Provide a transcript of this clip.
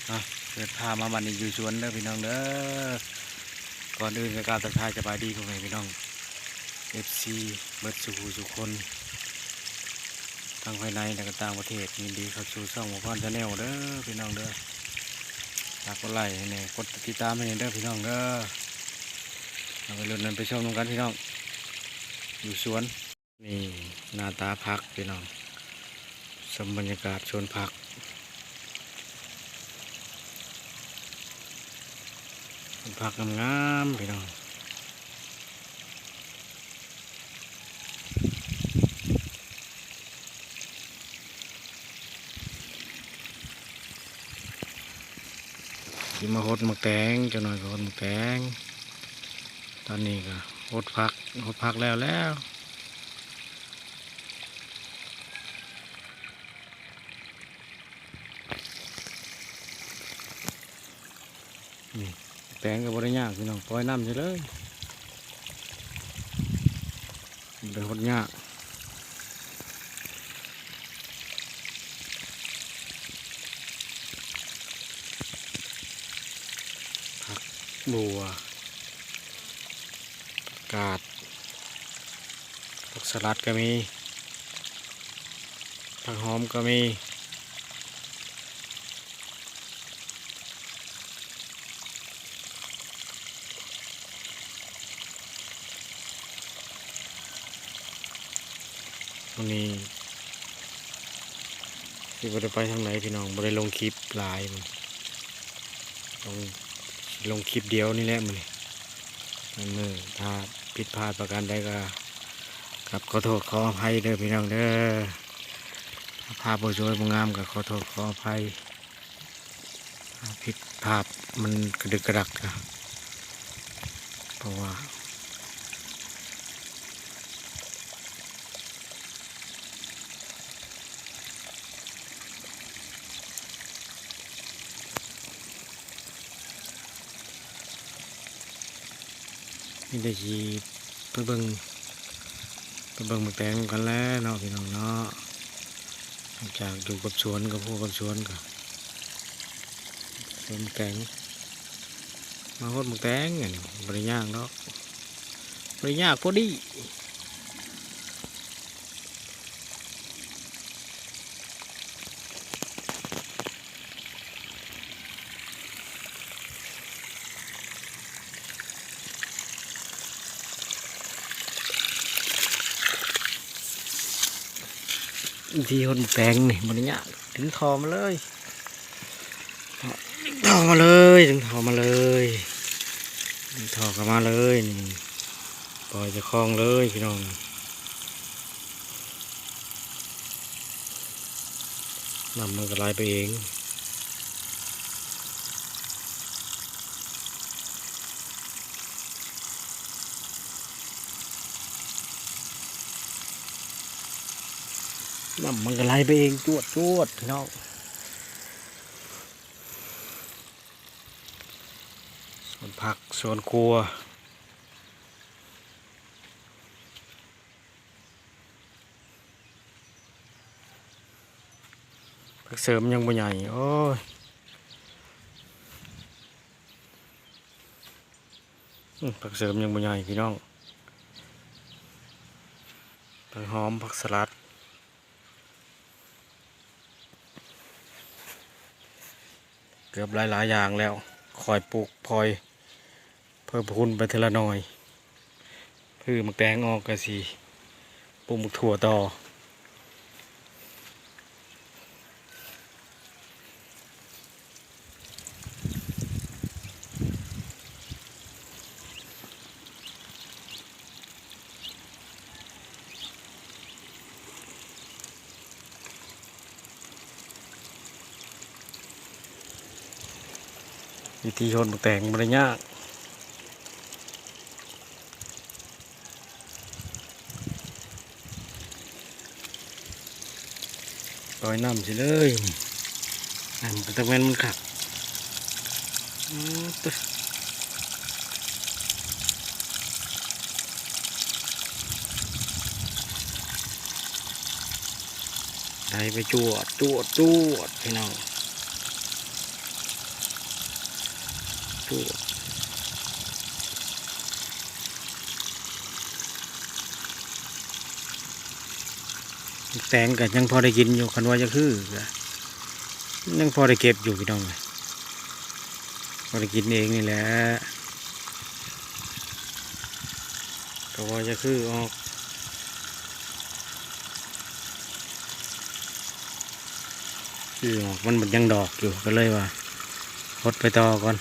ອ່ະ ເປີດພາມາບັດນີ້ຢູ່ສວນເດີພີ່ນ້ອງເດີ. ກ່ອນອື່ນກໍກາບທັກທາຍສະບາຍດີພໍ່ແມ່ພີ່ນ້ອງ ເອັຟຊີ ເບິດສູ່ຜູ້ສູ່ຄົນ ທັງພາຍໃນ ແລະກໍຕ່າງປະເທດ. ຍິນດີເຂົ້າສູ່ຊ່ອງໝໍພອນ Channel ເດີພີ່ນ້ອງເດີ. ຝາກກົດໄລໃຫ້ແດ່ ກົດຕິດຕາມໃຫ້ແດ່ເດີພີ່ນ້ອງເດີ. ເອົາໄປລຸ້ນນຳໄປຊົມນຳກັນພີ່ນ້ອງ ຢູ່ສວນ. ນີ້ໜ້າຕາຜັກພີ່ນ້ອງ ຊົມບັນຍາກາດສວນຜັກ ສວນຜັກງາມໆ ພີ່ນ້ອງ. ຊິມາຫົດໝາກແຕງ ຈັກໜ້ອຍກໍຫົດໝາກແຕງ. ຕອນນີ້ກໍຫົດຜັກ ຫົດຜັກແລ້ວແລ້ວ. ນີ້ ແຕງກໍບໍ່ໄດ້ຍາກພີ່ນ້ອງ ປ່ອຍນ້ຳໃສ່ເລີຍ ບໍ່ໄດ້ຫົດຍາກ. ຜັກບົ່ວ ຜັກກາດ ຜັກສະຫຼັດກໍມີ ຜັກຫອມກໍມີ. ມື້ນີ້ຊິບໍ່ໄດ້ໄປທາງໃດພີ່ນ້ອງ ບໍ່ໄດ້ລົງຄລິບຫຼາຍ ລົງ ລົງຄລິບດຽວນີ້ແຫຼະມື້ນີ້. ມື້ນີ້ຖ້າຜິດພາດປະການໃດກໍ ກັບຂໍໂທດຂໍອະໄພເດີພີ່ນ້ອງເດີ. ພາບບໍ່ສວຍບໍ່ງາມກໍຂໍໂທດຂໍອະໄພ. ຜິດພາບມັນກະດຶກກະດັກນະ ເພາະວ່າມີແຕ່ຊິໄປເບິ່ງ ໄປເບິ່ງໝາກແຕງນຳກັນແຫຼະເນາະ ພີ່ນ້ອງເນາະ. ຫຼັງຈາກຢູ່ກັບສວນ ກັບຮູ້ກັບສວນກໍເປັນໝາກແຕງ ມາຮອດໝາກແຕງ ອັນນີ້ບໍ່ໄດ້ຍາກດອກ ບໍ່ໄດ້ຍາກ ພໍດີ. ວິທີຫົດໝາກແຕງນີ້ບໍ່ໄດ້ຍາກ ດຶງທໍ່ມາເລີຍ ດຶງທໍ່ມາເລີຍ ດຶງທໍ່ມາເລີຍ ດຶງທໍ່ເຂົ້າມາເລີຍນີ້ ປ່ອຍຈາກຄອງເລີຍພີ່ນ້ອງ. ນ້ຳມັນກໍໄຫຼໄປເອງ ນ້ຳມັນກໍໄຫຼໄປເອງ ຈວດໆ ພີ່ນ້ອງ. ສວນຜັກ ສວນຄົວ. ຜັກເສີມຍັງບໍ່ໃຫຍ່ ໂອ້ຍ ອືມ ຜັກເສີມຍັງບໍ່ໃຫຍ່ພີ່ນ້ອງ ຜັກຫອມ ຜັກສະຫຼັດ ເກືອບຫຼາຍໆຢ່າງແລ້ວ ຄ່ອຍປູກ ຄ່ອຍ ເພີ່ມພູນໄປເທື່ອລະໜ່ອຍ ຄືໝາກແຕງອອກກະຊິປູກໝາກຖົ່ວຕໍ່. ວິທີຫົດໝາກແຕງບໍ່ໄດ້ຍາກ ປ່ອຍນ້ຳຊິເລີຍ ນ້ຳກໍຕະແມ່ນມັນຄັກ ອືມ ໄຫຼໄປຈວດ ຈວດ ຈວດ ພີ່ນ້ອງ. ແຕງກໍຍັງພໍໄດ້ກິນຢູ່ ຄັນວ່າຢາກຮືກໍຍັງພໍໄດ້ເກັບຢູ່ພີ່ນ້ອງເອີຍ ພໍໄດ້ກິນເອງນີ້ແຫຼະ ກໍວ່າຢາກຄືອອກ ຄືອອກ ມັນຍັງດອກຢູ່ ກໍເລີຍວ່າຫົດໄປຕໍ່ກ່ອນ.